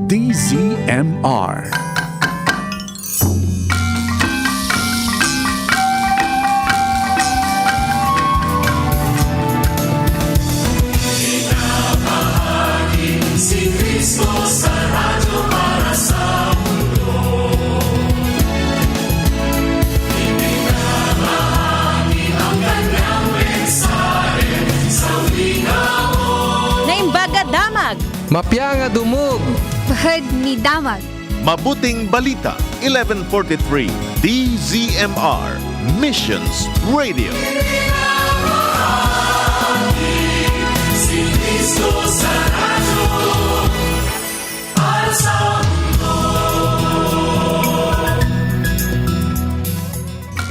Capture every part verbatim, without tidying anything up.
D Z M R. Si Cristo sa radyo para sa mundo. Ipinamahagi ang kanyang mensahe sa uligaw. Naimbag a damag. Mapia nga dumog. Pahad ni damag. Mabuting Balita, eleven forty-three, D Z M R, Missions Radio.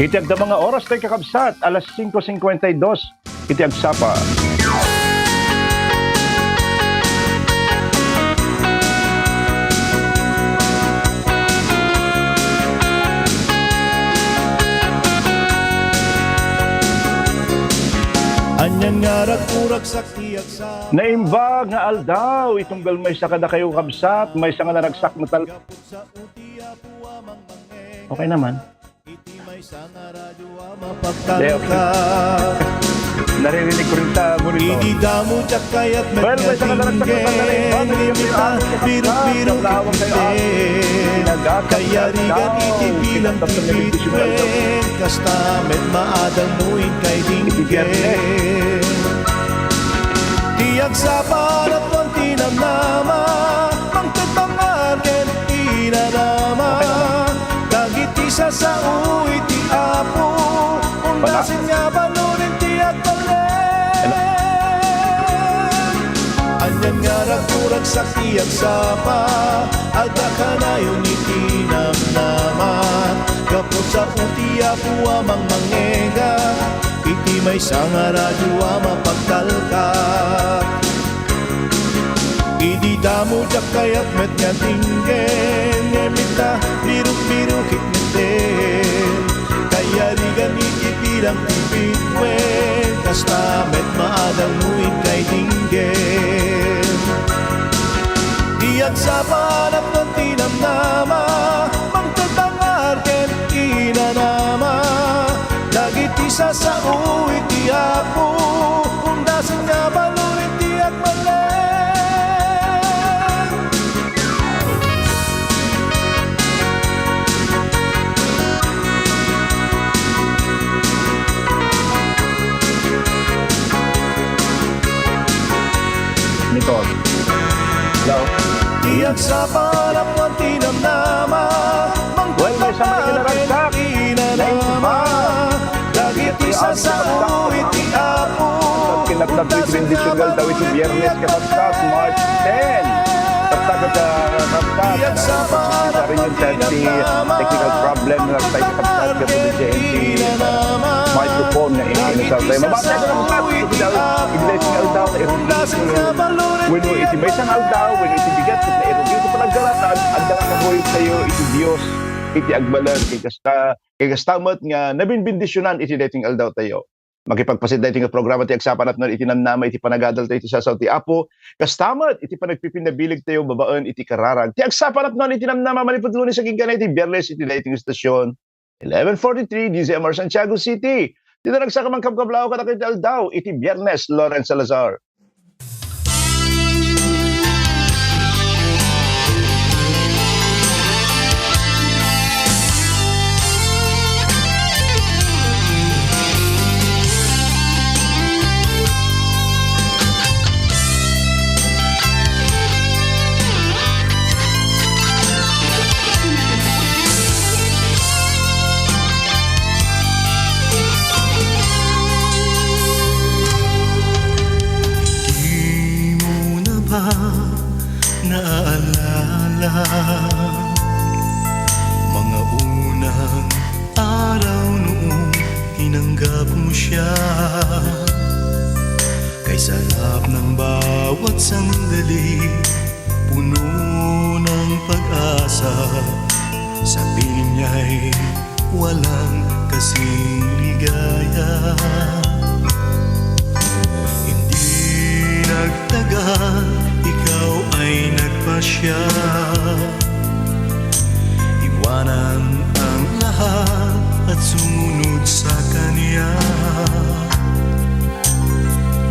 Iti agdama nga oras tayo, kakabsat, alas singko singkwenta y dos. Iti agsapa. Anian nga raguragsak ti agsapa. Naimbag nga aldaw, itunggal maysa kadakayo, kabsat, maysa nga naragsak na tal- Okay naman. Iti maysa nga radyo a mapagtalka. Naririnig ko rin sa monitor. Idi damo diak kayat. Well, may met nga sanga naragsak na tinggen, sandali. Limita, biru-biru, kayarigan iti bilang ti bituen, kasta met maadal no inkay tinggen. Ti agsapa, natwan ti namnama, mangted mangarken inanama. Dagiti sasao iti Apo, undasen nga balunen ti agbalin. Anian nga raguragsak ti agsapa, adda kanayon iti namnama. Gapu sao ti Apo a mangmangngeg iti maysa nga radyo a mapagtalka. Idi damo diak kayat met nga tinggen, ngem ita, biruk-birukek metten. Kayarigan iti bilang ti bituen, kasta met maadal no inkay tinggen. Ti agsapa, natwan ti namnama, mangted mangarken inanama. Dagiti sasao iti Apo, undasen nga balunen ti agbalin. Monitor. Hello? Ti agsapa, napwan ti namnama. Well, maysa nga naragsak. Naimbag. Dagiti sasao iti Apo. Kinatnat iti bendision nga aldaw iti Biyernes, kakabsat, March ten. Kakabsat, ah, kakabsat, ah, sorry, yung technical problem, nagtay kakabsat, kapulit siya iti microphone nga in-, in-install tayo. Mabasa ka ng pag-, iti blessing aldaw, eh, wenno iti maysa nga aldaw, wenno iti bigat, ket nairugit iti panagkaratan, adda nga kabuhi tayo iti Dios, iti agbalin, iti kasta, Kay kasta met nga nabinbendisyonan iti daytoy nga aldaw tayo. Makipagpaset daytoy nga programa ti Agsapa Napnuan iti namnama iti panagadal tayo iti sasao ti Apo. Kasta met iti panagpipinabilig tayo babaen iti kararag ti Agsapa Napnuan iti namnama manipud Lunes agingga iti Biyernes iti daytoy nga estasion, eleven forty-three D Z M R Santiago City. Ti naragsak a mangkabkablaw kadakayo iti aldaw iti Biyernes, Lawrence Salazar. Dimo na ba naaalala mga unang araw noong tinanggap mo siya? Kay sarap ng bawat sandali, puno ng pag-asa, sa piling niya'y walang kasing ligaya. Hindi nagtagal, ikaw ay nagpa- siya. Iwanan ang lahat at sumunod sa kanya.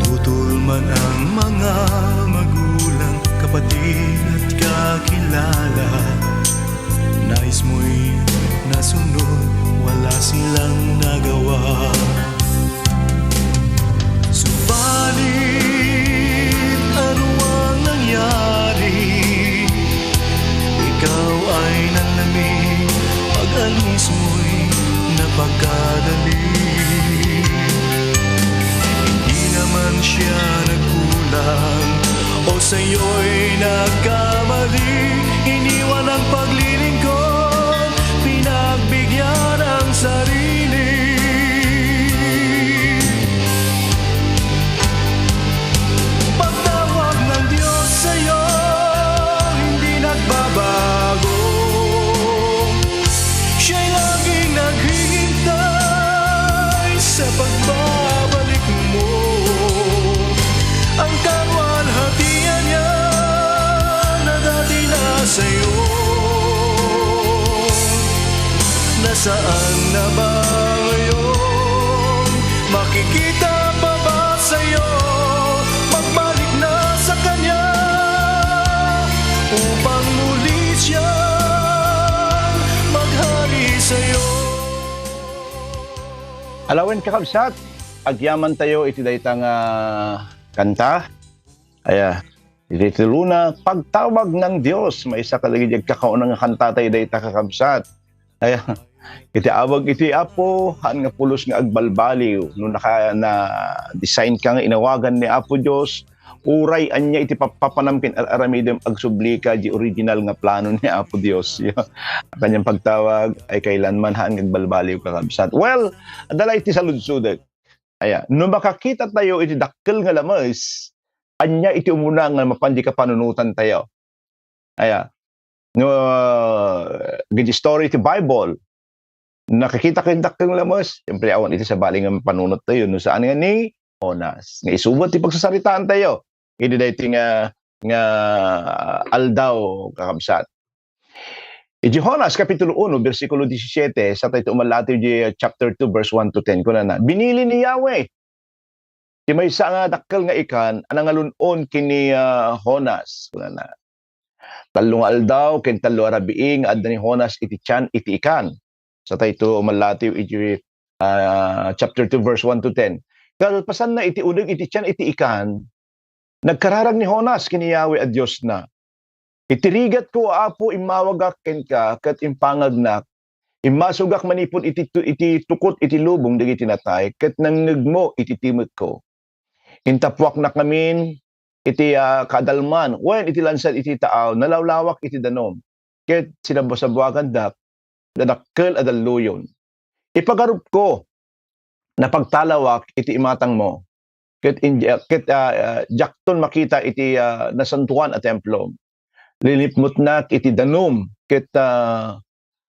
Putol man ang mga magulang, kapatid at kakilala. Nais mo'y nasunod, wala silang nagawa. Subalit ano ang nangyari? Ikaw ay nanlamig, pag-alis mo'y napagkadali. Hindi naman siya nagkulang o sa'yo'y nagkamali. Iniwan ang paglilingkod, pinagbigyan ang sarili. Pagtawag ng Diyos sa'yo, hindi nagbabago. Siya'y laging naghihintay sa pagbabalik mo. Ang kalwalhatian niya na dati na sa'yo, nasaan na ba ngayon? Makikita pa ba sa'yo? Magbalik na sa Kanya upang muli siyang maghari sa'yo. Alawen, kakabsat, agyaman tayo iti dayta nga kanta. Aya, iti tulona, Pagtawag ng Diyos. Maysa kadagiti agkakauna nga kanta tayo dayta, kakabsat. Aya, iti awag iti Apo, haan nga pulos nga agbalbaliw. No naka-, na-design ka nga inawagan ni Apo Diyos, uray ania iti papapanam ken ar-aramidem, agsubli ka di original nga plano ni Apo Dios. Kaniang pagtawag ay kailanman haan nga agbalbaliw, kakabsat. Well, adda la iti saludsodek. Aya, no makakita tayo iti dakkel nga lames, ania iti umuna nga mapan di kapanunotan tayo? Aya, no, uh, iti story iti Bible, nakakita kayo dakkel nga lames, siyempre, awan iti sabali nga mapanunot tayo, no saan nga ni Jonas. Nga isubat ti pagsasaritaan tayo, idi daytoy nga, nga aldaw, kakabsat. Iti Jonas, Kapitulo uno, bersikulo disisiete, sa tayo umalatiw di chapter two, verse one to ten, kunana, Binili ni Yahweh ti maysa nga dakkel nga ikan a nangalun-on ken ni, ah, Jonas, kunana. Tallo nga aldaw ken tallo a rabii nga adda ni Jonas iti tian iti ikan. Sa tayo umalatiw iti, ah, chapter two, verse one to ten. Kalpasanna iti uneg iti tian iti ikan, nagkararag ni Jonas ken ni Yahweh a Diosna. Iti rigatko, Apo, immawagak kenka ket impangagnak. Immasugak manipud iti tu-, iti tukot iti lubong dagiti natay, ket nangngegmo iti timekko. Intapuaknak ngamin iti, ah, kaadalman, wen iti lansad iti taaw, nalawlawak iti danum, ket sinabsabuagandak dadakkel a dalluyon. Ipagarupko, napagtalawak iti imatangmo, ket indi-, ket, ah, ah, diakton makita iti, ah, nasantoan a templo. Linipmutnak iti danum, ket, ah,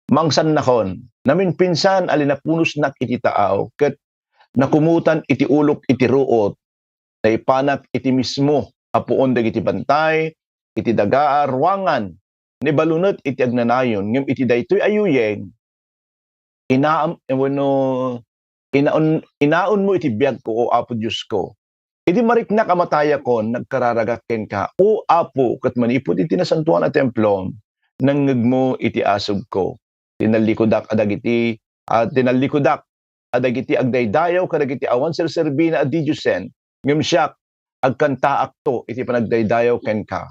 mangsannakon. Naminpinsan a linapunosnak iti taaw, ket nakumutan iti ulok iti ruot. Naipanak iti mismo a puon dagiti bantay, iti daga a ruangan, naibalunet iti agnanayon, ngem iti daytoy a yuyeng, inaam-, wenno inaun-, inaunmo iti biagko, O Apo Diosko. Idi mariknak a matayakon, nagkararagak kenka, O Apo, ket manipud iti nasantoan a templom, nangngegmo iti asugko. Tinallikudak a dagiti, ah, tinallikudak a dagiti agdaydayaw kadagiti awan serserbina a didiosen, ngem siak, agkantaakto iti panagdaydayaw kenka.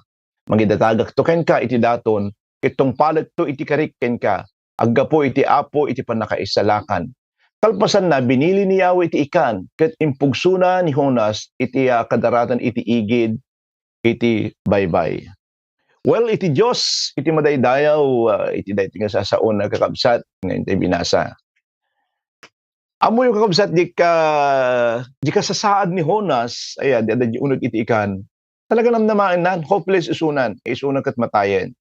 Mangidatagakto kenka iti daton, ket tungpalekto iti karik kenka, aggapu iti Apo iti pannakaisalakan. Kalpasanna, binili ni Yahweh iti ikan, ket impugsona ni Jonas iti, ah, kadaratan iti igid iti baybay. Well, iti Dios, iti madaydayaw, ah, iti daytoy nga sasaon a kakabsat nga intay binasa. Ammoyo, kakabsat, di ka, di kasasaad ni Jonas, aya, di, di uneg iti ikan. Talaga namnamaennan, hopeless isunan, isunan ket matayen.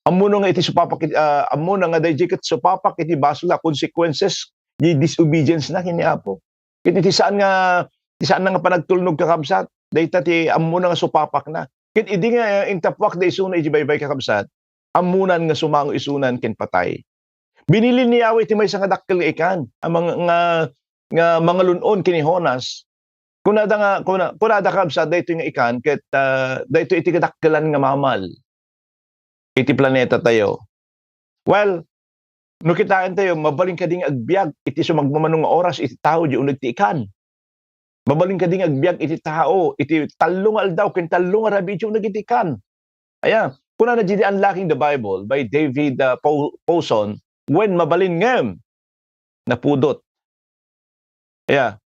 Ammono nga iti supapak iti, ah, ammono nga daydi ket supapak iti basol a consequences di disobedience na ken ni Apo. Ket iti saan nga, iti saan nga panagtulnog, kakabsat, dayta ti ammona nga supapakna. Ket idi nga, eh, intappuak da isuna iti baybay, kakabsat, ammonan nga sumango isunan ken patay. Binilin ni Yahweh iti maysa nga dakkel nga ikan, a, nga, nga, nga mangalun-on ken ni Jonas. Kunada nga, kuna-, kunada, kabsat, daytoy nga ikan ket, ah, daytoy iti kadakkelan nga mamal iti planeta tayo. Well, no kitaen tayo, mabalin kadi nga agbiag iti sumagmamano nga oras iti tao, di uneg ti ikan. Mabalin kadi nga agbiag iti tao iti tallo nga aldaw ken tallo nga rabii iti uneg iti ikan. Aya, kunana diay Unlocking the Bible by David, ah, Pow-, Pawson, "Wen mabalin ngem napudot." Aya,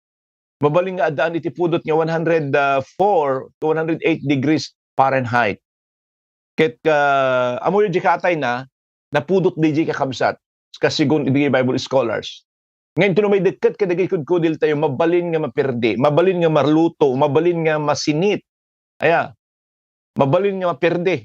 mabalin nga addaan iti pudot nga one hundred four to one hundred eight degrees Fahrenheit. Ket, ah, ammoyo diay katayna, napudot diay kakabsat, kas segun dagiti Bible scholars. Nga inton umaydekket kadagiti kudkudil tayo, mabalin nga maperdi, mabalin nga maluto, mabalin nga masinit. Aya, mabalin nga maperdi.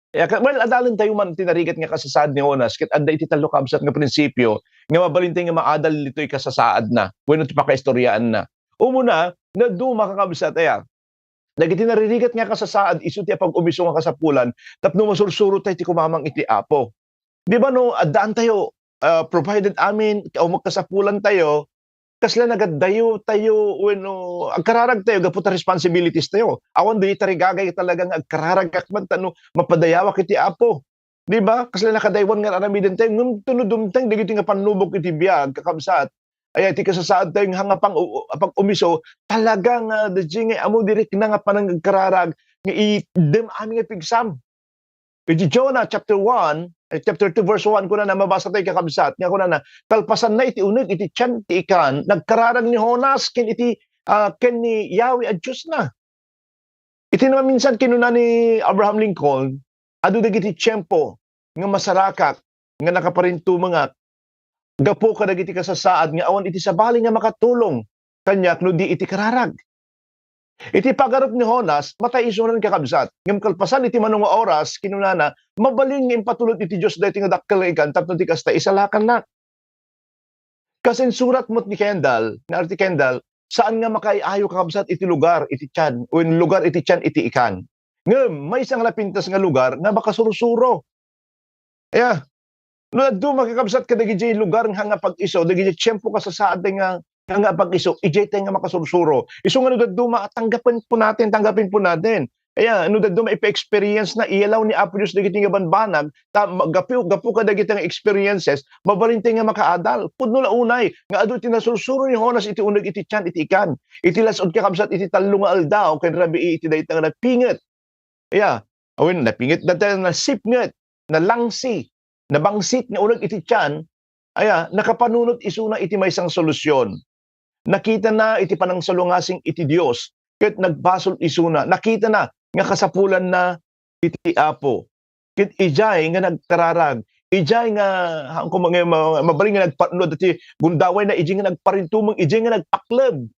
Aya, ka-, well, adalen tayo man ti narigat nga kasasaad ni Jonas, ket adda iti tallo, kabsat, nga prinsipio nga mabalin tayo nga maadal ditoy kasasaadna wenno ti pakaistoryaanna. Umuna, naduma, kakabsat, aya, dagiti naririgat nga kasasaad isu ti apag-umiso nga kasapulan tapno masursuro tayo ti kumamang iti Apo. Di ba, no, addaan tayo, ah, provided amin, kaumag kasapulan tayo, kasla nagaddayo tayo wenno agkararag tayo gapu ta responsibilities tayo. Awan di tarigagay talaga nga agkararagak man ta no mapadayawak iti Apo. Di ba? Kasla nakadaywan nga aramiden tayo, ngem no dumteng dagiti nga pannubok iti biag, kakabsat, aya, ti kasasaad tayo nga nga pang-, pag-umiso, talaga nga, ah, daydiay nga ammo di rikna nga panangagkararag nga itedem amin nga pigsam. Iti Jonah chapter one, eh, chapter two verse one, kunana, mabasa tayo, kakabsat, nga kunana, kalpasanna iti uneg iti tian ti ikan, nagkararag ni Jonas ken iti, ah, ken ni Yahweh a Diosna. Iti naminsan, kinuna ni Abraham Lincoln, "Adu dagiti tiempo nga masarakak, nga nakaparintumengak gapu kadagiti kasasaad nga awan iti sabali nga makatulong kaniak no di iti kararag." Iti pagarup ni Jonas, matay isunan, kakabsat. Ngem kalpasan iti mano nga oras, kinunana, mabalin nga impatulod iti Dios daytoy nga dakkel nga ikan tapno di kasta, isalakannak. Kas insurat met ni Kendall, ni Arthur Kendall, saan nga makaay-ayo, kakabsat, iti lugar iti tian, wenno lugar iti tian iti ikan. Ngem maysa nga napintas nga lugar nga makasursuro. Aya, no adu, kakabsat, kadagiti lugar nga nga pag-isu, dagiti tiempo kasasaad nga, nga nga pag-isu, idiay tayo nga makasursuro. Isu nga no dadduma, tanggapen po natin, tanggapin po natin. Aya, no dadduma, ipa-experience na, iyalaw ni Apo Dios dagiti nga banbanag, ta, ma-, gapu, gapu kadagiti nga experiences, mabalin tayo nga makaadal. Pudno la unay, nga adu ti nasursuro ni Jonas iti uneg iti tian iti ikan. Iti las-ud, kakabsat, iti tallo nga aldaw, ken rabii iti dayta nga napinget. Aya, awen, napinget dayta, nasipnget, nalangsi, nabangsit nga uneg iti tian, aya, nakapanunot isuna iti maysa nga solusyon. Nakitana iti panangsalungasing iti Dios, ket nagbasol isuna. Nakitana nga kasapulanna iti Apo. Ket idiay nga nagkararag, idiay nga, haan ko nga ma-, mabalin nga nagpatnod ti gundawayna, idiay nga nagparintumeng, idiay nga nagpakleb.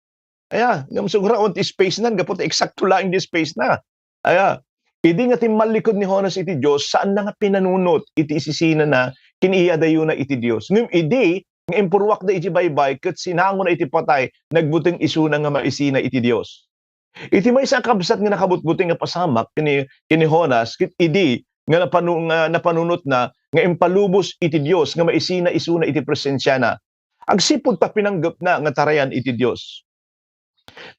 Aya, ngem siguro awan ti space na, gapu ta eksakto laeng ti space na. Aya, idi nga timmallikud ni Jonas iti Dios, saanna nga pinanunot iti isisinana ken iyadayona iti Dios. Ngem idi nga impurruakda iti baybay ket sinangona iti patay, nagbuteng isuna nga maisina iti Dios. Iti maysa a kabsat nga nakabutbuteng nga pasamak ken ni, ken ni Jonas, ket idi nga napanu-, nga napanunotna nga impalubos iti Dios nga maisina isuna iti presensiana, agsipud ta pinanggepna nga tarayan iti Dios.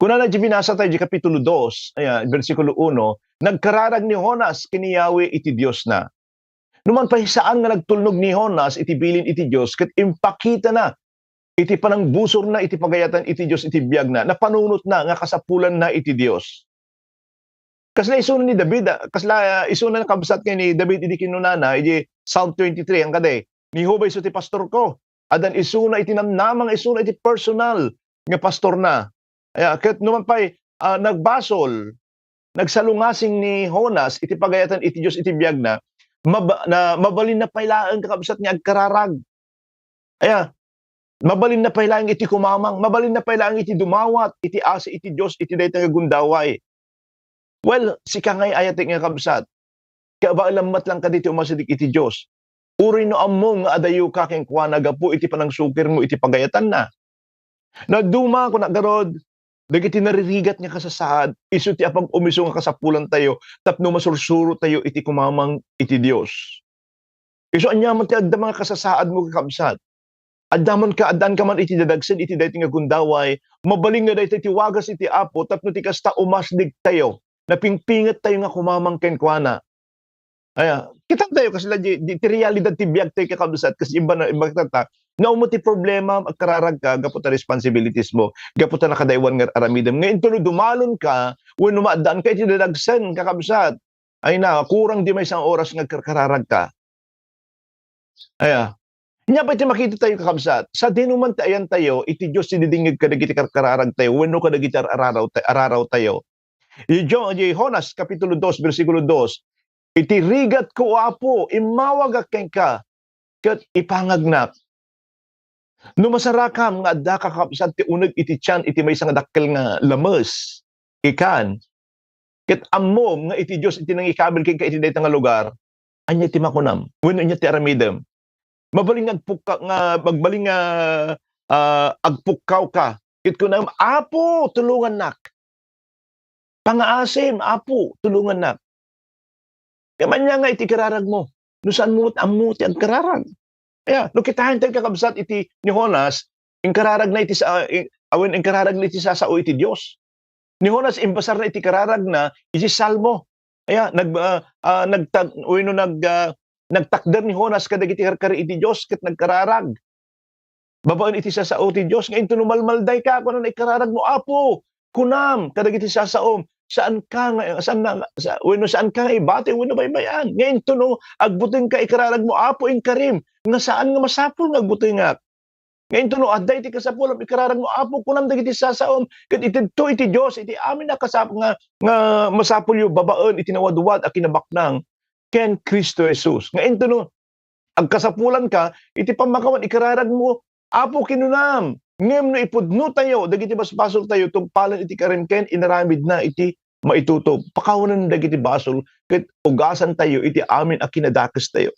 Kunana iti binasa tayo iti Kapitulo dos, aya, bersikulo uno, "Nagkararag ni Jonas ken ni Yahweh iti Diosna." Numan pay, saan nga nagtulnog ni Jonas iti bilin iti Dios ket impakitana iti panangbusorna iti pagayatan iti Dios iti biagna, napanunotna nga kasapulanna iti Dios. Kasla isuna ni David, ah, kasla, ah, isuna, kabsat, nga ni David idi kinunana, idi Psalm twenty-three, ang kadi, "Ni Jehovah isu ti pastorko." Addan isuna iti namnama nga isuna iti personal nga pastorna. Aya, ket numan pay, ah, nagbasol, nagsalungasing ni Jonas iti pagayatan iti Dios iti biagna, mab-, na, mabalinna pay laeng, kakabsat, nga agkararag. Aya, mabalinna pay laeng iti kumamang, mabalinna pay laeng iti dumawat iti asi iti Dios iti dayta nga gundaway. Well, sika ngay, ayatek nga kabsat, kabaelam met laeng kadagiti umasideg iti Dios. Uray no ammom nga adayoka kenkuana gapu iti panangsukirmo iti pagayatanna. Naduma, kunak garud, dagiti naririgat nga kasasaad, isu ti apag-umiso nga kasapulantayo tapno masursurotayo iti kumamang iti Dios. Isu aniaman ti adda nga kasasaadmo, kakabsat. Adda man ka, addanka man iti dadagsen iti daytoy nga gundaway, mabalin nga daytoy ti wagas iti Apo tapno ti kasta umasdegtayo, napingpingettayo nga kumamang kenkuana. Aya, kitantayo kasla di, di ti realidad ti biagtayo, kakabsat, kas iba na, iba tata. Naumot ti problema, agkararagka gapu ta responsibilities mo, gapu ta nakadaywan nga aramidem. Nga intono dumalon ka, wenno maaddaan ka iti dadagsen, kakabsat. Ay na, kurang di maysa nga oras nga agkarkararagka. Aya. Nia pay ti makitatayo, kakabsat, sadino man ti ayantayo iti Dios ti didingngeg kadagiti karkararagtayo wenno kadagiti ar-, araraw-, ararawtayo. Idiay Jo-, idiay Jonas, Kapitulo dos, bersikulo dos, "Iti rigatko, O Apo, immawagak kenka, ket ipangagnak." No masarakam nga adda, kakabsat, ti uneg iti tian iti maysa nga dakkel nga lames, ikan, ket ammom nga iti Dios iti nangikabil kenka iti dayta nga lugar, ania ti makunam? Wenno ania ti aramidem? Mabalin nga agpukka-, nga, magbalin nga, ah, agpukkawka, ket kunam, "Apo, tulongannak. Pangaasim, Apo, tulongannak." Ket ania nga iti kararagmo? No saanmo met ammo ti agkararag. Aya, no kitaentayo, kakabsat, iti ni Jonas, inkararagna iti sa-, in-, awen inkararagna iti sasao iti Dios. Ni Jonas, imbasarna iti kararagna iti Salmo. Aya, nag-, ah, ah, nagtag-, wenno nag-, ah, nagtakder ni Jonas kadagiti karkari iti Dios ket nagkararag babaen iti sasao ti Dios. Nga intono malmaldayka, kunana, ikararagmo, "Apo, kunam kadagiti sasaom, saanka nga, saan na, sa-, wenno saanka nga ibati wenno baybay-an." Nga intono agbutengka, ikararagmo, "Apo, inkarim nga saan nga masapul nga agbutengak." Nga intono adda iti kasapulam, ikararagmo, "Apo, kunam dagiti sasaom, ket itedto iti Dios iti amin a kasap-, nga, nga masapulyo babaen iti nawadwad a kinabaknang ken Cristo Jesus." Nga intono agkasapulanka iti pammakawan, ikararagmo, "Apo, kinunam." Ngem no ipudnotayo dagiti basbasoltayo tungpalen iti karim ken inaramidna iti maitutup, pakawanen dagiti basol ket ugasantayo iti amin a kinadakestayo.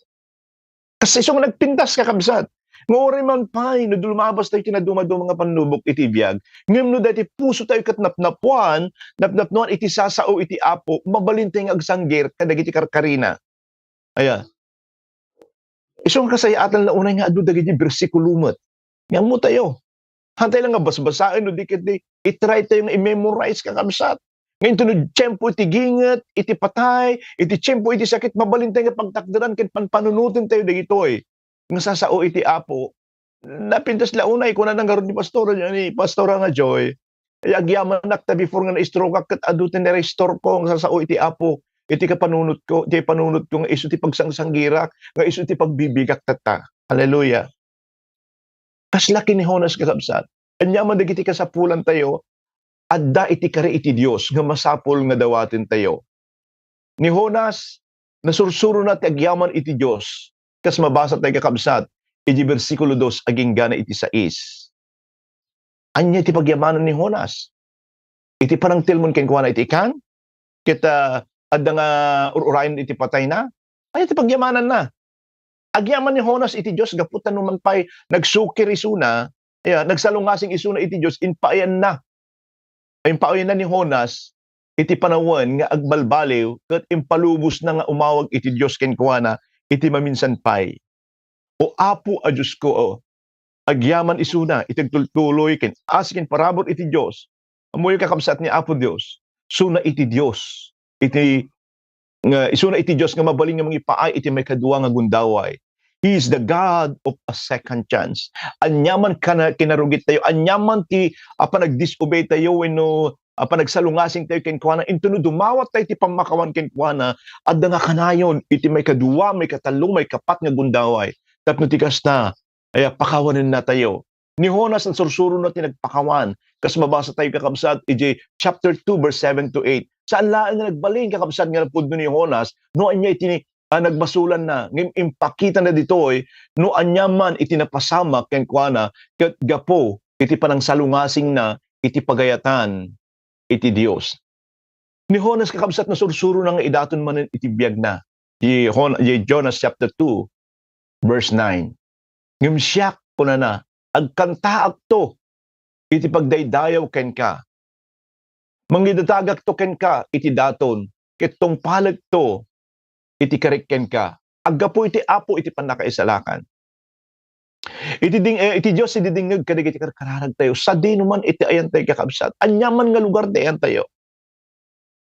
Kas isu nga nagpintas, kakabsat, nga uray man pay no lumabas tayo iti nadumaduma nga pannubok iti biag, ngem no daytoy puso tayo ket napnapuan, napnapnuan iti sasao iti Apo, mabalin tayo nga agsanggir kadagiti karkarina. Aya. Isu nga kasayatan la unay nga adu dagiti bersikulo met. Nga ammo tayo. Hantay lang nga basbasaen no di ket di, i-try tayo nga i-memorize, kakabsat. Nga intono tiempo iti ginget, iti patay, iti tiempo iti sakit, mabalin tayo nga pagtakderan ken panpanunoten tayo dagitoy nga sasao iti Apo. Napintas la unay, kunana ngarud ni Pastor, ni Pastora nga Joy, ay, agyamanak ta before nga na-stroke-ak ket adu ti na-restore ko nga sasao iti Apo, iti kapanunotko, iti panunotko nga isu ti pagsangsanggirak, nga isu ti pagbibigak tatta. Hallelujah. Kasla ken ni Jonas, kakabsat. Aniaman dagiti kasapulantayo, adda iti kari iti Dios nga masapul nga dawatentayo. Ni Jonas, nasursurona ti agyaman iti Dios, kas mabasa tayo, kakabsat, iti bersikulo dos agingga na iti sais. Ania ti pagyamanan ni Jonas? Iti panangtilmon kenkuana iti ikan? Ket, ah, adda nga ur-urayen iti patayna? Ania ti pagyamananna? Agyaman ni Jonas iti Dios gapu ta no man pay nagsukir isuna, aya, nagsalungasing isuna iti Dios, impaayanna. Impaayanna ni Jonas iti panawen nga agbalbaliw ket impalubosna nga umawag iti Dios kenkuana iti maminsan pay. O Apo a Diosko, o, agyaman isuna iti agtultuloy ken asi ken parabur iti Dios. Ammoyo, kakabsat, ni Apo Dios, isuna iti Dios iti, nga isuna iti Dios nga mabalin nga mangipaay iti maikadua nga gundaway. He is the God of a second chance. Aniaman kana kinarugit tayo, aniaman ti a panagdisobey tayo wenno a panagsalungasing tayo kenkuana, intono dumawat tayo ti pammakawan kenkuana, adda nga kanayon iti maikadua, maikatallo, maikapat nga gundaway. Tapno ti kasta, aya, pakawanenna tayo. Ni Jonas, nasursurona ti nagpakawan. Kas mabasa tayo, kakabsat, iti chapter two, verse seven to eight. Saan laeng nga nagbalin, kakabsat, nga napudno ni Jonas no ania iti, ah, nagbasolanna, ngem impakitana ditoy no aniaman iti napasamak kenkuana ket gapu iti panangsalungasingna iti pagayatan iti Dios. Ni Jonas, kakabsat, nasursurona nga idaton manen iti biagna. Di Jon-, di Jonas chapter two, verse nine. "Ngem siak," kunana, "agkantaakto iti pagdaydayaw kenka, Mangidatagakto kenka iti daton, ket tungpalekto iti karik kenka. Aggapu iti Apo iti pannakaisalakan. Iti ding-, eh, iti Dios ti didingngeg kadagiti karkararagtayo. Sadino man iti ayantayo, kakabsat. Ania man nga lugar ti ayantayo.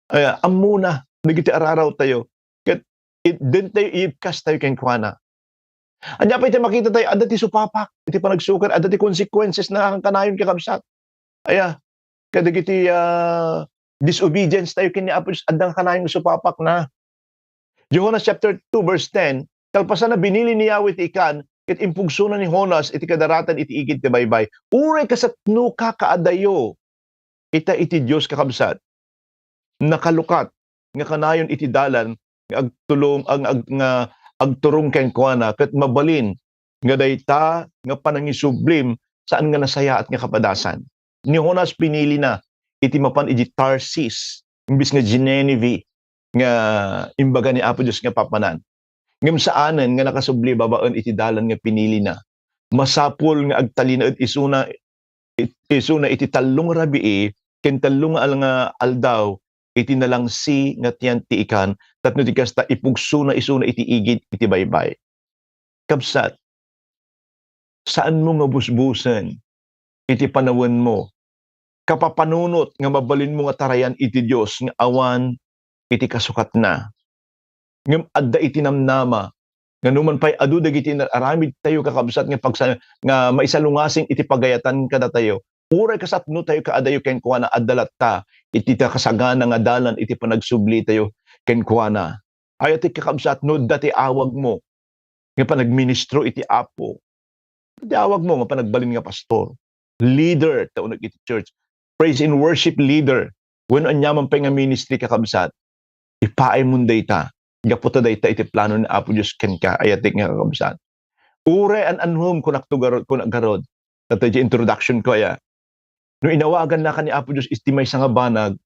Aya, ammona dagiti ararawtayo. Ket it-, dentayo iibkastayo kenkuana. Ania pay ti makitatayo? Adda ti supapak iti panagsukar, adda ti consequences na kanayon, kakabsat. Aya, kadagiti, ah, disobedience tayo ken ni Apo Dios, adda nga kanayon nga supapak na. Jonas chapter two verse ten, kalpasanna, binili ni Yahweh ti ikan, ket impugsona ni Jonas iti kadaratan iti igid ti baybay. Uray kasatno ka kaadayo, ita iti Dios, kakabsat, nakalukat nga kanayon iti dalan nga agtulong, ag-, ag-, nga agturong kenkuana, ket mabalin nga dayta nga panangisublim saan nga nasayaat nga kapadasan. Ni Jonas, pinilina iti mapan iti Tarsis, imbes nga Nineveh nga imbaga ni Apo Dios nga papanan. Ngem saanen nga nakasubli babaen iti dalan nga pinilina. Masapul nga agtalinaed isuna, it-, isuna iti tallo nga rabii ken tallo nga al-, nga aldaw iti nalangsi nga tiyan ti ikan, tapno ti kasta, ipugsona isuna iti igid iti baybay. Kabsat, saanmo nga busbusen iti panawenmo, kapapanunot nga mabalinmo nga tarayan iti Dios nga awan iti kasukatna. Ngem adda iti namnama nga numan pay adu dagiti inaramidtayo, kakabsat, nga pagsa-, nga maisalungasing iti pagayatan kadatayo, uray kasatnotayo kaadayo kenkuana, adda latta iti ta kasagana nga dalan iti panagsublitayo kenkuana. Aya ti, kakabsat, no adda ti awagmo nga panagministro iti Apo, ti awagmo nga panagbalin nga pastor, leader ta uneg iti church, praise and worship leader, wenno aniaman pay nga ministry, kakabsat, ipaay mon dayta, gapu ta dayta iti plano ni Apo Dios kenka, aya ti nga, kakabsat. Uray an-annom, kunak to garud, kunak garud, dayta iti introduction ko, aya. No inawagannaka ni Apo Dios iti maysa nga banag,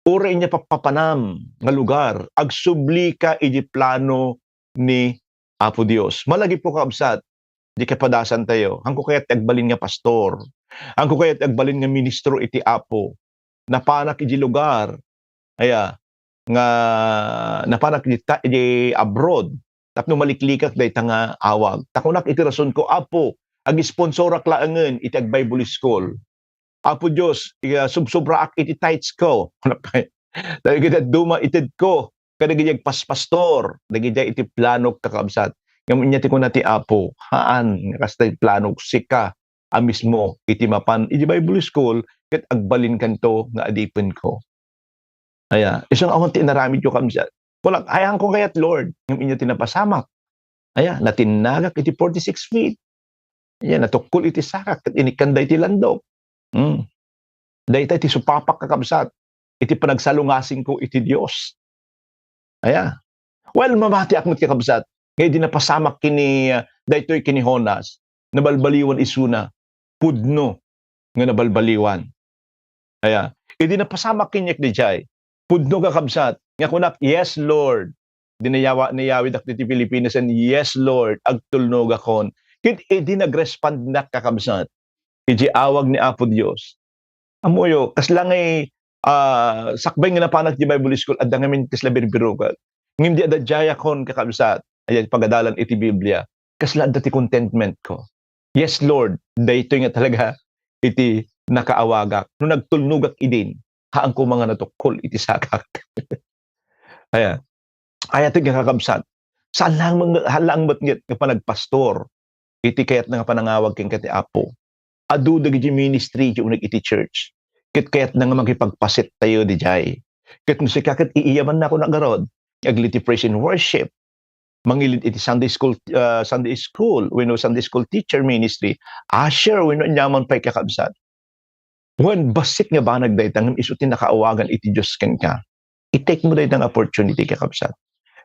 uray inya pappapanam nga lugar, agsublika iti plano ni Apo Dios. Malagipko, kakabsat, di kapadasantayo. Haanko kayat ti agbalin nga pastor. Haanko kayat ti agbalin nga ministro iti Apo. Napanak iti lugar. Aya, nga napanak iti ta-, iti abroad. Tapno maliklikak dayta nga awag. Ta kunak iti rasonko, "Apo, agisponsorak laengen iti ag-Bible school. Apo Dios, iya, subsobraak iti tithes ko." Dagiti dadduma itedko kadagiti agpaspastor, dagiti iti planok, kakabsat. Ngem ania ti kuna ti Apo, "Haan nga kasta ti planok, sika a mismo iti mapan iti Bible school ket agbalinkanto nga adipenko." Aya, isu nga awan ti inaramidko, kakabsat. Kunak, "Ay, haanko kayat, Lord." Ngem ania ti napasamak? Aya, natinnagak iti forty-six feet. Aya, natukkol iti sakak, ket inikkan dayta ti landok. Hmm. Dayta ti supapak, kakabsat, iti panagsalungasingko iti Dios. Aya. Well, mamatiak met, kakabsat, nga idi napasamak ken ni, ah, daytoy ken ni Jonas, nabalbaliwan isuna, pudno nga nabalbaliwan. Aya. Idi napasamak kaniak daydiay, pudno, kakabsat, nga kunak, "Yes, Lord." Idi nayawa-, nayawidak ditoy Pilipinas, and, "Yes, Lord, agtulnogakon." Ket idi nagrespondnak, kakabsat, iti awag ni Apo Dios, ammoyo, kasla ngay, ah, sakbay nga napanak iti Bible school, adda ngamin kasla birbirokak. Ngem idi adaydiayakon, kakabsat, aya ti pagadalan iti Biblia, kasla adda ti contentmentko. "Yes, Lord, daytoy nga talaga iti nakaawagak. No nagtulnogak idin, haanko nga natukkol iti sakak." Aya. Aya ti nga, kakabsat, saan laeng met, saan laeng met nga panagpastor iti kayatna nga panangawag kenka ti Apo. Adu dagiti ministry iti uneg iti church. Ket kayatna nga makipagpaset tayo didiay. Ket no sika ket iiyamannako ngarud, agli ti praise and worship, mangilid iti Sunday school, ah, Sunday school, wenno Sunday school teacher ministry, usher, wenno aniaman pay, kakabsat. Wen, bassit nga banag dayta, ngem isu ti nakaawagan iti Dios kenka. I-take mo dayta nga opportunity, kakabsat.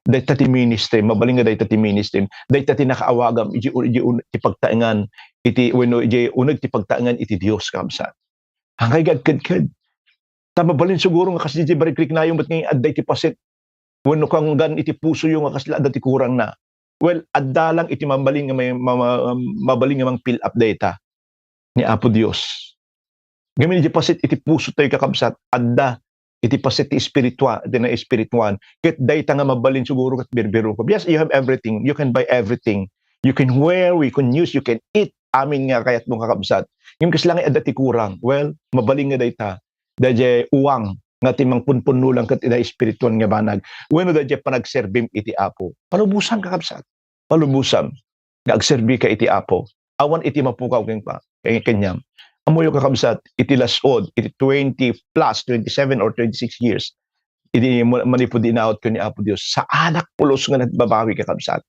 Dayta ti ministry, mabalin nga dayta ti ministry, dayta ti nakaawagam iti, iti, iti pagtaengan, iti, wenno iti uneg ti pagtaengan iti Dios, kakabsat. Haankayo nga agkedked. Ta mabalin siguro nga kas iti barikriknayo met nga adda iti paset wenno kanggan iti pusoyo nga kasla adda ti kurangna. Well, adda lang iti mabalin nga may, ma-, ma-, mabalin nga mang-fill up dayta ni Apo Dios. Ngamin, iti paset iti pusotayo, kakabsat, adda iti paset ti espiritua-, ti naespirituan. Ket dayta nga mabalin siguro ket birbiruko. Yes, you have everything. You can buy everything. You can wear, you can use, you can eat. Amin nga kayatmo, kakabsat. Ngem kasla nga adda ti kurang. Well, mabalin nga dayta. Daydiay uwang nga ti mangpunpunno lang ket ida espirituan nga banag. Wenno daydiay panagserbim iti Apo. Palubosan, kakabsat. Palubosan nga agserbika iti Apo. Awan iti mapukaw kenka, ken-, kaniam. Ammoyo, kakabsat, iti lasod, iti twenty plus, twenty-seven or twenty-six years, iti ma-, manipud inawatko ni Apo Dios, saanak pulos nga nagbabawi, kakabsat.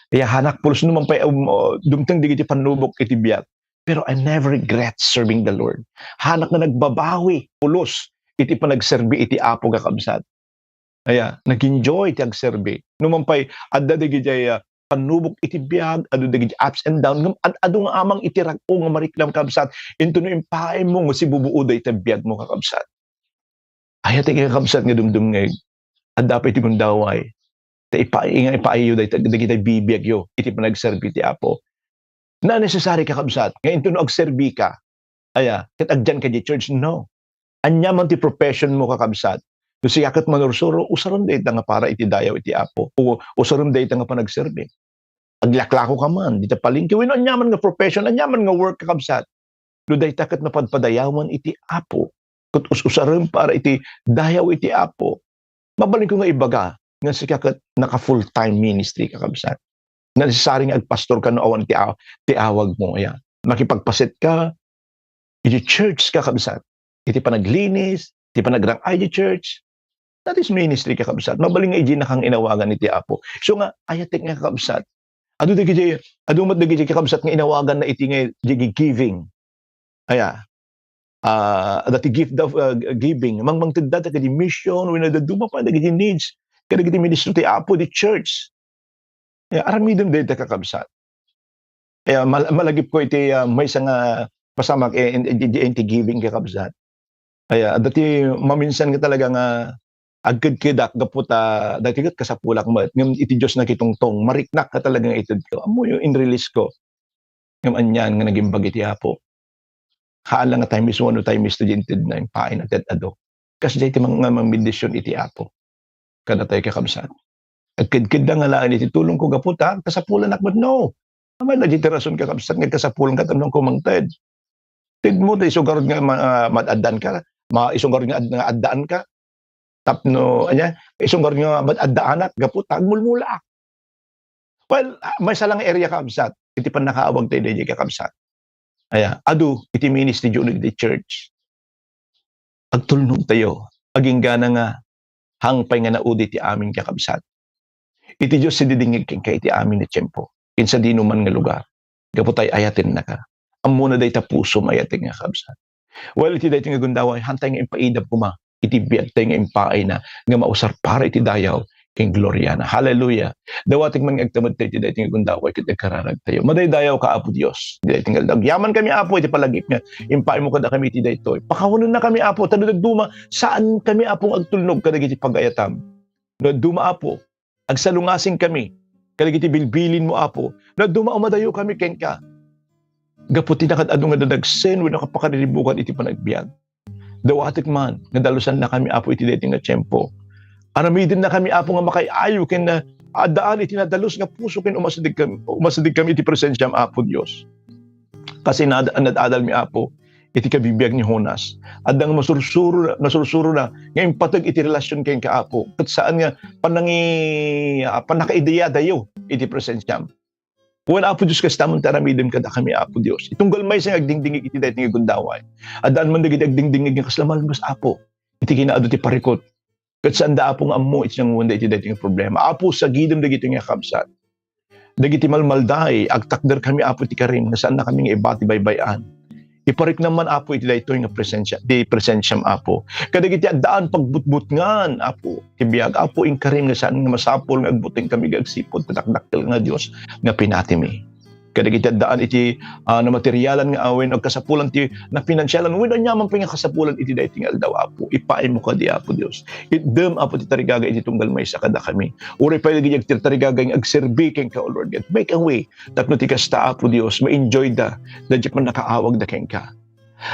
Aya, saanak pulos, no man pay, um, uh, dumteng dagiti pannubok iti biag. Pero I never regret serving the Lord. Saanak nga nagbabawi pulos iti panagserbi iti Apo, kakabsat. Aya, nag-enjoy ti agserbi. No man pay, adda dagidiay, ah, pannubok iti biag, adu dagidiay ups and down, ngem ad-adu nga amang iti rag-o nga mariknam, kabsat, intono impaaymo nga sibubuo dayta biagmo, kakabsat. Ayatek, kakabsat, nga dumdumngeg. Adda pay ti gundaway. Ta ipa-, nga ipaayyo dayta, dagita bibiagyo iti panagserbi ti Apo. Na necessary, kakabsat, nga intono agserbi ka, aya, ket agdian ka di church, no. Ania man ti profession mo, kakabsat, no sika ket manursuro, usarem dayta nga para iti dayaw iti Apo, o usarem dayta nga panagserbi. Aglaklako ka man, dita palengke, wenno ania man nga profession, ania man nga work, kakabsat. No dayta ket mapadpadayawan iti Apo, ket us-usarem para iti dayaw iti Apo, mabalinko nga ibaga nga sika ket naka full-time ministry, kakabsat. Necessary nga agpastor ka no awan ti aw-, ti awag mo, aya. Makipagpaset ka, iti church, kakabsat. Iti panaglinis, iti panagrang-ay iti church. That is ministry, kakabsat. Mabalin nga idi nakang inawagan iti Apo. So nga, ayatek nga, kakabsat. Adu dagiti, adu met dagiti, kakabsat, nga inawagan na iti nga, di giving. Aya. Ah, adda ti gift of, ah, giving. Mangmangted da dagiti mission, wenno dadduma pay dagiti needs. Kadagiti ministro ti Apo, di church. Aya, aramidem dayta, kakabsat. Aya, mal-, malagipko iti, ah, maysa nga pasamak, eh, in, in, in, in ti giving, kakabsat. Aya, adda ti maminsan nga talaga nga agkedkedak gapu ta daytoy ket kasapulak met. Ngem iti Dios nakitungtong, mariknak nga talaga nga itedko. Ammoyo, in-release ko. Ngem anian nga nagimbag iti Apo. Haan la nga times one o times two diay intedna, impaayna ti ad-adu. Kasdiay ti mang-, nga mangbendision iti Apo kadatayo, kakabsat. Agkedkedda nga laeng iti tulongko gapu ta kasapulanak met, no. Ammom dayta ti rason, kakabsat, nga kasapulanka tapno mangted. Tedmo ta isu ngarud nga ma-, ah, mad-addaanka, ma-, isu ngarud nga ad-, nga addaanka. Tapno, ania, isu ngarud nga mad-addaanak gapu ta agmulmulaak. Well, ah, maysa la nga area, kakabsat, iti pannakaawagtayo daydiay, kakabsat. Aya, adu iti ministry diay iti church. Agtulnogtayo, agingga nga, haan pay nga naudi ti amin, kakabsat. Iti Dios ti didingngeg kenka iti amin a tiempo, ken sadinoman nga lugar. Gapu ta ay-ayatennaka. Ammona dayta pusom, ayatek nga, kakabsat. Well, iti daytoy nga gundaway, haantay nga impaidap koma iti biagtayo nga impaayna nga mausar para iti dayaw ken gloriana. Hallelujah! Dawatek man nga agtamedtayo iti daytoy nga gundaway ket agkararagtayo. Madaydayawka, Apo Dios, iti daytoy nga aldaw. Agyamankami, Apo, iti palagip nga impaaymo kadakami iti daytoy. Pakawanennakami, Apo, ta no dadduma, saankami, Apo, nga agtulnog kadagiti pagayatam. No dadduma, Apo, agsalungasingkami kadagiti bilbilinmo, Apo. No dadduma, umadayokami kenka gapu ti nakaad-adu nga dadagsen wenno kapakariribukan iti panagbiag. Dawatek man nga dalusannakami, Apo, iti daytoy nga tiempo. Aramidennakami, Apo, nga makaay-ayo ken, ah, addaan iti nadalus nga puso ken umasidegkam-, umasidegkami iti presensiam, Apo Dios. Kas inad-, inad-adalmi, Apo, iti kabibiag ni Jonas. Adda nga masursuro, masursurona nga impateg iti relasion kenka, Apo. Ket saan nga panangi-, ah, pannakaidayadayo iti presensiam. Wen, Apo Dios, kasta met ti aramidem kadakami, Apo Dios. Itunggal maysa nga agdingdingngeg iti daytoy nga gundaway. Addaan man dagiti agdingdingngeg nga kasla malmas, Apo, iti kinaadu ti parikut. Ket saanda, Apo, nga ammo iti nanguanda iti daytoy nga problema. Apo, sagidem dagitoy nga kakabsat. Dagiti malmaldaay, agtakderkami, Apo, iti karim nga saannakami nga ibati baybay-an. Ipariknam man, Apo, iti daytoy nga presensia, ti presensiam, Apo. Kadagiti addaan pagbutbutngan, Apo, ti biag, Apo, inkarim nga saan nga masapul nga agbutengkami nga agsipud ti dakdakkel nga Dios nga pinatimi. Kadagiti addaan iti, ah, namaterialan nga awen, agkasapulan ti nafinansialan, wenno aniaman pay nga kasapulan iti daytoy nga aldaw, Apo. Ipaaymo kadi, Apo Dios. Itdem, Apo, ti tarigaga iti tunggal maysa kadakami. Uray pay dagiti agtartarigagay nga agserbi kenka, O Lord God. Make a way tapno ti kasta, Apo Dios, ma-enjoy da daydi pannakaawagda kenka.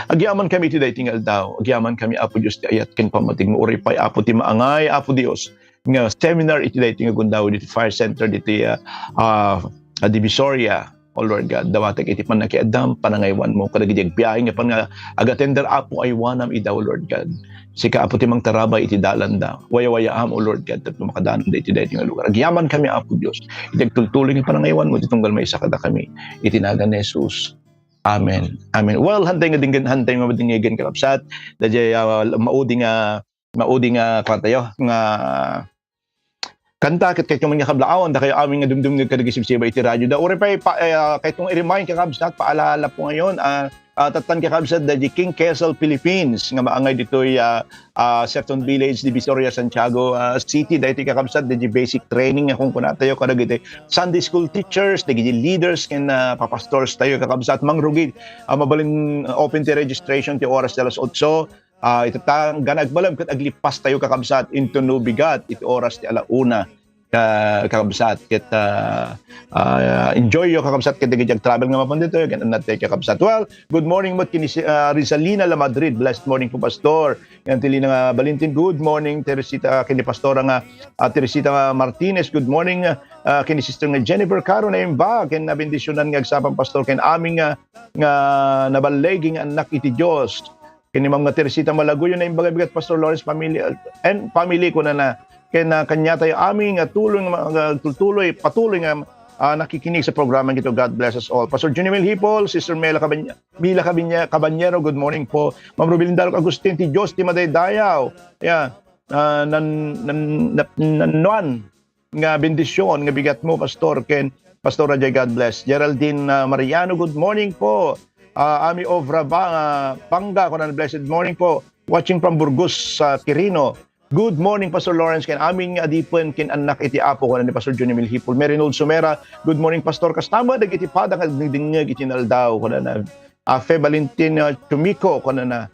Agyamankami iti daytoy nga aldaw. Agyamankami, Apo Dios, ti ayat ken pammatigmo. Uray pay, Apo, ti maangay, Apo Dios, nga seminar iti daytoy nga gundaway ditoy Fire Center, ditoy, ah, ah, ah, Divisoria. O Lord God, dawatek iti pannakiaddam, panangaywanmo, kadagiti agbiahe nga pan nga agatender, Apo, aywanam ida, O Lord God. Sika, Apo, ti mangtarabay iti dalanda. Wayawayaam, O Lord God, tapno makadananda iti daytoy nga lugar. Agyamankami, Apo Dios, iti agtultuloy nga panangaywanmo, iti tunggal maysa kadakami. Iti nagan ni Jesus. Amen. Amen. Well, hantay nga dinggen, hantay nga madinggen, kakabsat. Daydiay, ah, maudi nga, maudi nga, kuan tayo, nga kanta, ket kayto man nga kablaawan, dakayo amin nga dumdumngeg kadagiti sibsiba iti radioda. Uray pay, pa, eh, ah, kayto nga i-remind, kakabsat, paalala po ngayon, ah, ah, tattan, kakabsat, daydiay King Kessel Philippines nga maangay ditoy, ah, ah, Sefton Village, Divisoria, Santiago, ah, City, daytoy, kakabsat, daydiay basic training nga kunkunatayo kadagiti Sunday school teachers, dagiti leaders ken, ah, papastors tayo, kakabsat, mangrugit, ah, mabalin, ah, open ti registration ti oras ti alas otso. Ah, ita ta, agbalin ket aglippas tayo, kakabsat, into Nubigat iti oras ti ala una, ah, kakabsat, ket, ah, ah, enjoy yo, kakabsat, ket dagiti agtravel nga mapan ditoy, ken annad tayo, kakabsat. Well, good morning met ken ni si, ah, Rizalina La Madrid. Blessed morning po, Pastor. Ken ti Lina nga Valentin, good morning. Teresita, ken ni Pastora nga, ah, Teresita nga Martinez, good morning. Ah, ken ni Sister nga Jennifer Caro, naimbag ken nabendisionan nga agsapa, Pastor, ken amin nga, nga naballigi nga annak iti Dios. Ken ni Ma'am nga Teresita Malaguyo, naimbag a bigat, Pastor Lawrence family, and family, kunana. Ken, ah, kaniatayo amin nga tuloy nga, nga tultuloy, patuloy nga, ah, nakikinig sa programa ito. God bless us all. Pastor Junimil Hipol, Sister Mela Cabanya-, Mila Cabanya-, Cabanyero, good morning po. Ma'am Rubilin Darok Agustin, ti Dios ti madaydayaw. Yeah. Ah, nan, nan, nan, nan, nga bendision nga bigat mo, Pastor, ken Pastor Rajay, God bless. Geraldine, ah, Mariano, good morning po. Ah, Ami of Rabanga, Panga, kunan, blessed morning po. Watching from Burgos, sa Quirino. Good morning, Pastor Lawrence, ken amin nga adipen ken annak iti Apo, kunan ni Pastor Johnny Milhipol. Merinald Sumera, good morning, Pastor. Kastama dagiti pada nga agdingdingngeg iti naldaw, kunan na. Ah, Fe Valentin, ah, Chumiko, kunan na.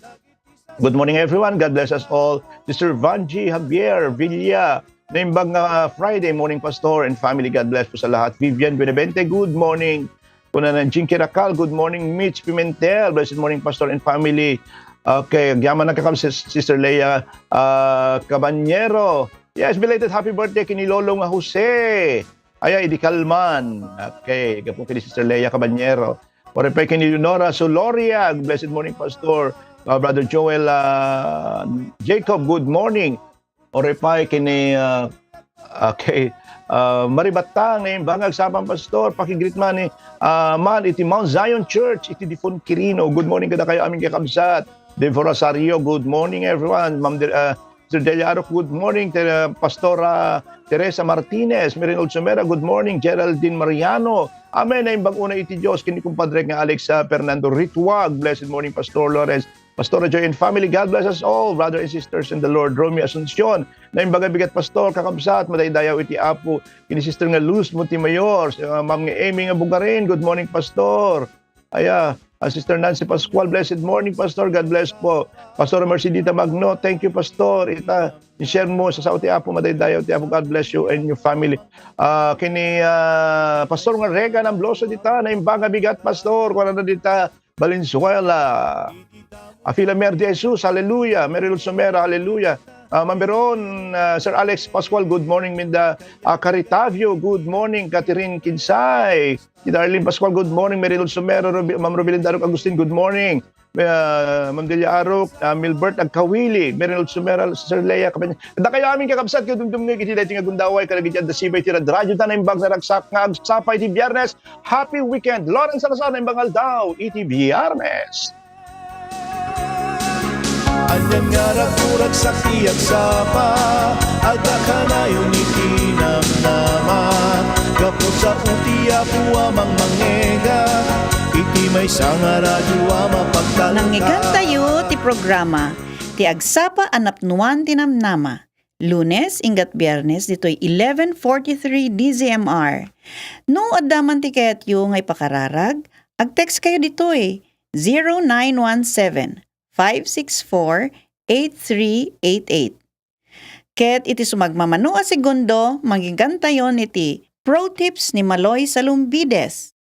Good morning, everyone. God bless us all. Sister Vangie Javier Villa, naimbag nga Friday morning, Pastor and family. God bless po sa lahat. Vivian Benavente, good morning. Kuna na Jinky Racal, good morning. Mitch Pimentel, blessed morning, Pastor and family. Okay, agyaman na kakab-, sis-, Sister Leia, ah, Cabanyero. Yes, belated happy birthday kini Lolo nga Jose. Aya, idi kalman. Okay, gapu kini Sister Leia Cabanyero. Ore pa kini Leonora Soloria, blessed morning, Pastor. Ah, Brother Joel, ah, Jacob, good morning. Ore pa kini, ah, okay, ah, Maribatang, naimbag nga agsapa, Pastor, pakigreet man ni, ah, man iti Mount Zion Church, iti Difon Quirino. Good morning kadakayo amin kakabsat. Dave Rosario, good morning, everyone. Ma'am Dir-, ah, Sir Delia Arok, good morning. Ter-, ah, Pastora Teresa Martinez, Merinald Sumera, good morning. Geraldine Mariano, amen. Naimbag unay iti Dios, kini kumpadre nga Alex, ah, Fernando Rituag, blessed morning, Pastor Lawrence. Pastora Joy and family, God bless us all, brother and sisters in the Lord. Romy Asuncion, naimbag a bigat, Pastor, kakabsat, madaydayaw iti Apo. Kini Sister nga Luz Montemayor, si, uh, Ma'am nga Amy nga Bugarin, good morning, Pastor. Aya, uh, Sister Nancy Pascual, blessed morning, Pastor. God bless po. Pastor Mercedita Magno, thank you, Pastor. Ita, i-share mo sa sao ti Apo, madaydayaw ti Apo. God bless you and your family. Ah, kini, ah, Pastor nga Regan Ambloso dita, naimbag a bigat, Pastor. Kuana dita, Valenzuela. Afila Mer de Jesus, hallelujah. Mary Luz Somera, hallelujah. Ah, Mamberon, ah, Sir Alex Pascual, good morning, Minda. Ah, Caritavio, good morning. Catherine Kinsay. Ti Darlene Pascual, good morning. Mary Luz Somera, Rubi-, Ma'am Rubilin Darok Agustin, good morning. Ah, Ma'am Delia Arok, ah, Milbert Agkawili, Mary Luz Somera, Sir Lea, kapan-, dakayo amin kakabsat, kadumdumngeg iti daytoy nga gundaway, kadagiti adda sibay ti rad-, radyo ta naimbag nga ragsak nga agsapa iti Biyernes. Happy weekend! Lawrence Salazar, naimbag nga aldaw iti Biyernes. Anian nga raguragsak ti agsapa, adda kanayon iti namnama. Gapu sao ti Apo a mangmangngegak, iti maysa nga radyo a mapagtalkan. Nangngegtayo ti programa, ti agsapa a napnuan ti namnama. Lunes, inggat Biyernes, ditoy eleven forty-three D Z M R. No adda man ti kayatyo nga ipakararag, ag-text kayo ditoy, zero nine one seven, five six four, eight three eight eight. Ket iti sumagmamano a segundo, mangngegtayon iti Pro Tips ni Maloy Salumbides.